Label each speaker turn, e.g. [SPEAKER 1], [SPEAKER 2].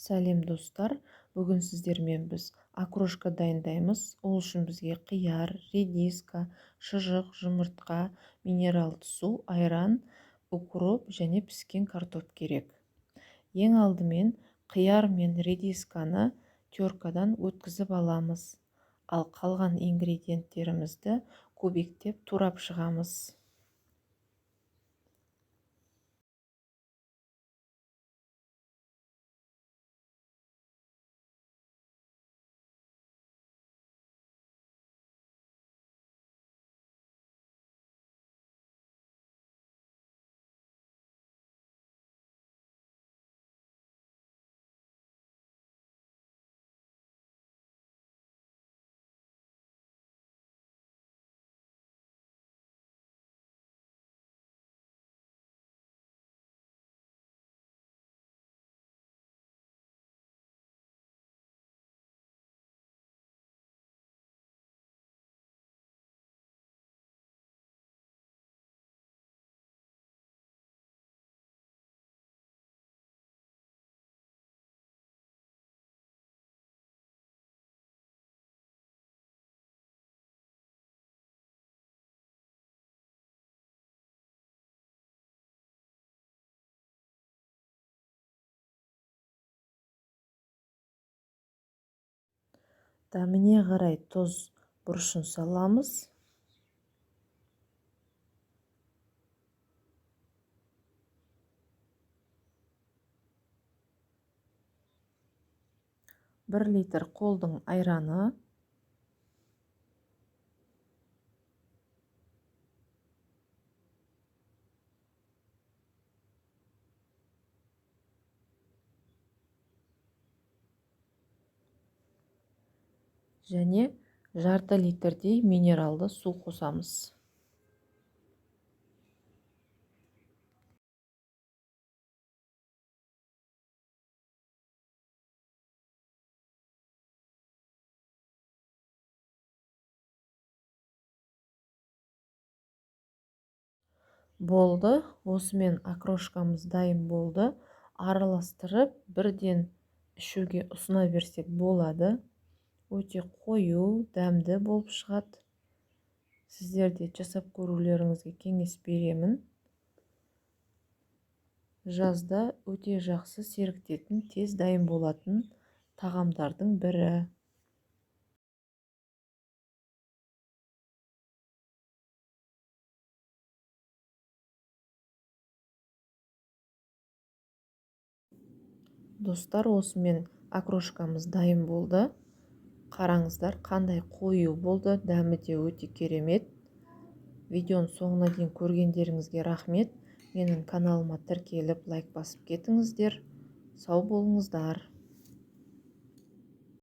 [SPEAKER 1] Сәлем, достар! Бүгін сіздермен біз окрошка дайындаймыз. Ол үшін бізге қияр, редиска, шұжық, жұмыртқа, минералды су, айран, укроп және піскен картоп керек. Ең алдымен қияр мен редисканы теркадан өткізіп аламыз, ал қалған ингредиенттерімізді кубиктеп турап шығамыз. Дәміне қарай тұз, бұрышын саламыз. 1 литр қолдың айраны. Және жарты литрдей минералды су қосамыз. Болды, осымен окрошкамыз дайын болды. Араластырып, бірден ішуге ұсына берсек болады. Өте қою, дәмді болып шығады. Сіздер де жасап көрулеріңізге кеңес беремін. Жазда өте жақсы серіктетін, тез дайын болатын тағамдардың бірі. Достар, осымен окрошкамыз дайын болды. Қараңыздар, қандай қою болды, дәмі де өте керемет. Видеоның соңына дейін көргендеріңізге рахмет. Менің каналыма тіркеліп, лайк басып кетіңіздер. Сау болыңыздар.